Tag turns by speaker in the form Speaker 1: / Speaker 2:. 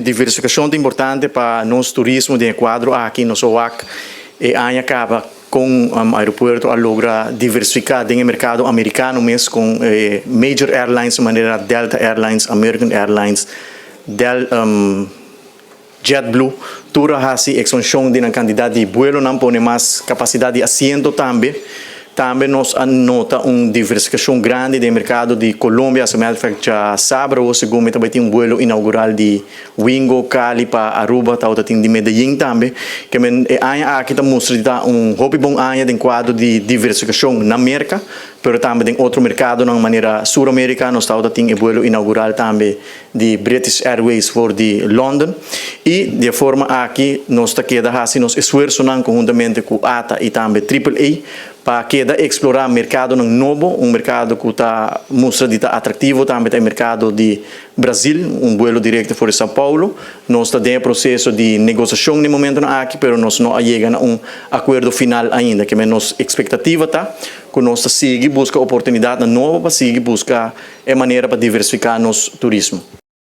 Speaker 1: Diversificacion ta importante pa nos turismo. Den e cuadro aki nos a wak e aña caba con aeropuerto a logra diversifica den e mercado Americano mes cu major airlines manera Delta Airlines, American Airlines, JetBlue, tur a hasi expansion di cantidad di vuelo, nan pone mas capacidad di asiento tambe. Tambe nos a nota un diversificacion grandi den mercado di Colombia. As a matter of fact, diasabra, segun mi, tambe tin un vuelo inaugural di Wingo Cali pa Aruba, ta tin di Medellín tambe. Kiermen e aña aki ta mustra un hopi bon aña den cuadro di diversificacion na Merca, pero tambe den otro mercado na manera Sur America, nos ta tin e vuelo inaugural tambe di British Airways for di London. Y di forma aki nos ta keda hasi nos esfuerso conhuntamente cu ATA y tambe AAA pa keda explora mercado nobo, un mercado cu ta mustra di atractivo tambe ta e mercado di Brasil, un vuelo directo for di São Paulo. Nos ta den proceso di negociacion na e momento aki, pero nos no a yega na un acuerdo final ainda, kiermen nos expectativa ta cu nos ta sigui busca oportunidad nobo pa sigui busca e manera pa diversifica nos turismo.